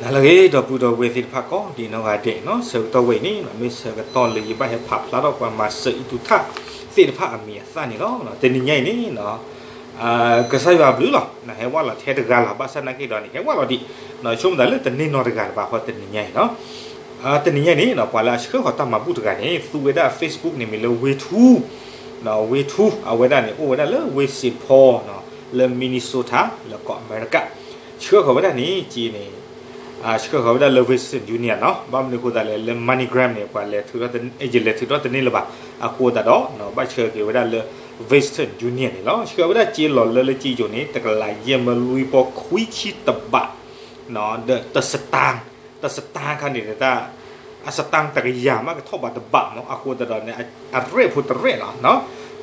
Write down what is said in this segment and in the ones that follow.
ဟါလၢအဂ့ၤ ဒီပုၢ်ဒီဝဲၢ်သ့ၣ်တဖၣ်ကိးဒံးနီၢ်ဂၤဒဲးနီၤ, ဆၢကတီၢ်ဝဲအံၤန့ၣ် မ့ၢ်ဆၢကတီၢ်လၢယဘၣ်ဟဲဖးဖျါထီၣ်ပှၤမၤစၢၤအံၣ်တူၤထၣ်သ့ၣ်တဖၣ်အမံၤအသၣ်န့ၣ်လီၤ. တနံၤညါအံၤန့ၣ် ကစၢ်ယွၤဘျုးလီၤ, ဟဲဝဲလီၤထဲတဂၤလီၤ, ဘၣ်ဆၣ်နာ်က့ဒီးန့ၣ် ဟဲဝဲလီၤဒံး, ဆိကမိၣ်သးလၢတန့ၢ်နီတဂၤလၢၤဘၣ်ဃီတနံၤညါအံၤလီၤ. တနံၤညါအံၤန့ၣ် ပှၤလၢအဆှၢဃီၤတၢ်မၤဘူၣ်တဂၤန့ၣ် သူဝဲဒၣ် Facebook န့ၣ်မ့ၢ်လၢ ဝ့ထူ, ဝ့ထူ အဝဲဒၣ်န့ၣ် အိၣ်ဝဲဒၣ်လၢ ဝ့ၢ်စ့ၣ်ဖီ လၢ Minnesota လၢကီၢ်အမဲရကၤ, ဆှၢဃီၤဝဲဒၣ်န့ၣ် က့န့ၣ် ဆှၢဃီၤဝဲဒၣ်လၢ Western Union နီၤ, ဘၣ်မနုၤအဃိသတးလဲၣ် လၢ MoneyGram န့ၣ် ပှၤလဲၤထုးထီၣ်တန့ၢ်, ယလဲၤထုးထီၣ်တန့ၢ်လၢၤဘၣ်, အဃိသတးဒီး ဘၣ်ဆှၢက့ၤဝဲဒၣ်လၢ Western Union န့ၣ်လီၤ. ဆှၢဝဲဒၣ်က့လီၤလၢလၢက့ယိာ်န့ၣ် တကလးယဲၢ်မၢလွံၢ်ပီၢ်ခွံဆံတဘး, ဒီးတစတၢၣ်, တစတၣ်ခါန့ၣ် အစတၣ်တကယၤမးကထီၣ်ဘးတဘးနီၤ, အဃိသတးဒီးန့ၣ် အရဲၣ်ဖိတရဲၣ်လီၤ.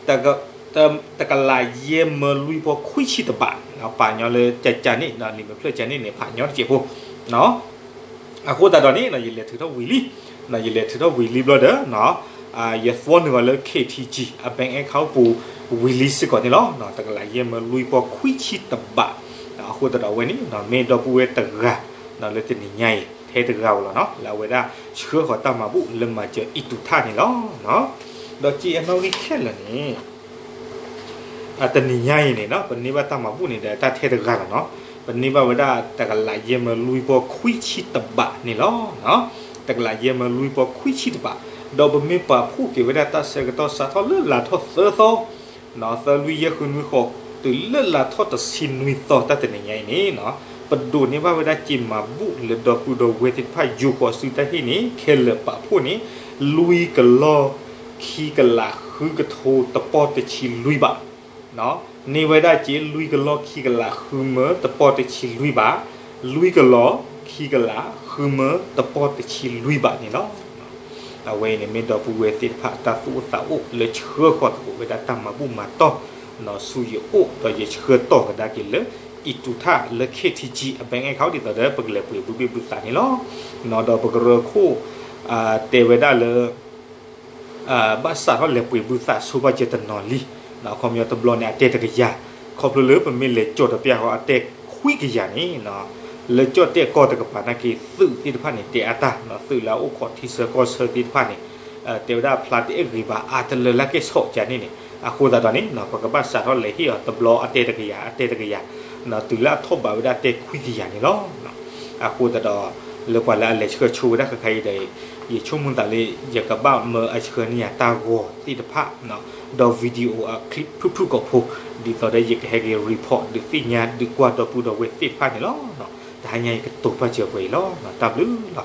တကလးယဲၢ်မၢလွံၢ်ပီၢ်ခွံဆံတဘး, ပာ်ညီလၢကကန့ၣ် လံာ်မဲာ်ဖျၢၣ်ကန့ၣ်န့ၣ် ပာ်ညီတစဲးဖိ အဃိသတးဒီးန့ၣ် ယလဲၤထုးထီၣ်ဝံၤလံ, ယလဲၤထုးထီၣ်ဝံၤလံဘျီဒီး ယသွီနုာ်အီၤလၢ KTG အ bank account ပူၤဝံၤလံစ့ၢ်ကီးန့ၣ်လီၤ. တကလးယဲၢ်မၢလွံၢ်ပီၢ်ခွံဆံတဘး, အဃိသတးဒီးအဝဲန့ၣ် မ့ၢ်ဒီပုၢ်ဝဲၢ်တဂၤ လၢတနံၤညါအံၤ ထဲတဂၤဧိၤလီၤနီၤ, လၢအဝဲဒၣ်ဆှၢဃီၤတၢ်မၤဘူၣ်လၢမၤစၢၤအံၣ်တူၤထၣ်န့ၣ်လီၤ. ဒီးက့အနီၣ်ဂံၢ်ခဲလၢာ်န့ၣ် တနံၤညါအံၤန့ၣ်နီၤ ပန့ၢ်ဘၣ်တၢ်မၤဘူၣ်န့ၣ်ဒီးတၢ်ထဲတဂၤလီၤနီၤ, ပန့ၢ်ဘၣ်ဝဲဒၣ်တကလးယဲၢ်မၢလွံၢ်ပီၢ်ခွံဆံတဘးန့ၣ်လီၤ. တကလးယဲၢ်မၢလွံၢ်ပီၢ်ခွံဆံတဘး, ဒီးပမ့ၢ်ပာ်ဖှိၣ်က့ၤဝဲဒၣ်တၢ်ဆၢကတီၢ်စးထီၣ်လၢလါထီၣ်သၢသီ သၢလွံၢ်ယဲၢ်ဃုနွံဃီ တုၤလၢလါထီၣ်တဆံနွံသီတၢ်တနံၤညါအံၤန့ၣ်နီၤ, ပဒိးန့ၢ်ဘၣ်ဝဲဒၣ်က့မၤဘူၣ်လၢဒီပုၢ်ဒီဝဲၢ်သ့ၣ်တဖၣ်ယိၤဃီၤဆူတၢ်ဟ့ၣ်န့ၣ် ခဲလၢာ်ပာ်ဖှိၣ်န့ၣ် လွံၢ်ကလီၢ် ခံကလးဃုကထိတပီၢ်တဆံလွံၢ်ဘး န့ၢ်ဝဲဒၣ်က့လွံၢ်ကလီၢ်ခံကလးဃုမၢတပီၢ်တဆံလွံၢ်ဘး, လွံၢ်ကလီၢ်ခံကလးဃုမၢတပီၢ်တဆံလွံၢ်ဘးန့ၣ်လီၤ. အဝဲအံၤန့ၣ်မ့ၢ်ဒီပုၢ်ဝဲၢ်သ့ၣ်တဖၣ်အတၢ်သူၣ်အိၣ်သးအိၣ်လၢဆှၢဃီၤသကိးဝဲဒၣ်တၢ်မၤဘူၣ်မၤတီၢ် ဆူယအိၣ် ဒီးယဆှၢတီၢ်ကဒါက့ၤလၢ အံၣ်တူၤထၣ်လၢ KTG အ bank account ဒ်သိးဒီး ပကလဲၤပှ့ၤဘုဘ့ၣ်ဘုသးန့ၣ်လီၤ. ဒီးပကရၢခိၣ် တဲဝဲဒၣ်လၢ ဘၣ်စးထီၣ်လဲၤပှ့ၤဘုသးဆိဘၣ်ကဲတနီၤလံ, အခီပညီတဘျီန့ၣ် အတဲတကယၤ, ခီဖျိလၢပမ့ၢ်လဲၤကၠီၣ်တပျၢ်ဃီအတဲခွံကယၤန့ၣ်, လၢကၠီၣ်တဲၣ်ကီၢ်တကပၤနာ်က့ သုးသ့ၣ်တဖၣ်န့ၣ် တဲအါတၢ်, သုးလၢအအိၣ်ခိးထံဆၢကီၢ်ဆၢသ့ၣ်တဖၣ်န့ၣ် တဲဝဲဒၣ်ဖျါတအဲၣ်ဂ့ၤဘၣ် အါတလၢလၢကဲၣ်ဆိးကန့ၣ်န့ၣ်, အဃိသတးဒီးန့ၣ် ပကဘၣ်စးထီၣ်လဲၤဟ့ၣ်အီၤတဘျီအတဲတကယၤ အတဲတကယၤ, တုၤလၢအထီၣ်ဘးဝဲဒၣ်တဲခွံကယၤန့ၣ်လီၤ. အဃိသတးဒီး လၢပှၤလၢအလဲၤဆှၢဆိဝဲဒၣ်ခဲခါအံၤဒီး ယဆိကမိၣ်သးလၢ ယကဘၣ်မၢအဆှၢန့ၢ်ယၤတၢ်ဂီၤသ့ၣ်တဖၣ်, ဒီး video အ clip ဖုၣ်ဖုၣ်ကိာ်ဖိ, ဒ်သိးဒီးယကဟဲက့ၤ report ဒုးသ့ၣ်ညါဒုးကွၢ်ဒီပုၢ်ဒီဝဲၢ်သ့ၣ်တဖၣ်န့ၣ်လီၤ. တဟါညါအံၤကတိၤပာ်စၢၤပှဲၤအံၤလီၤ. တၢ်ဘျုးလီၤ.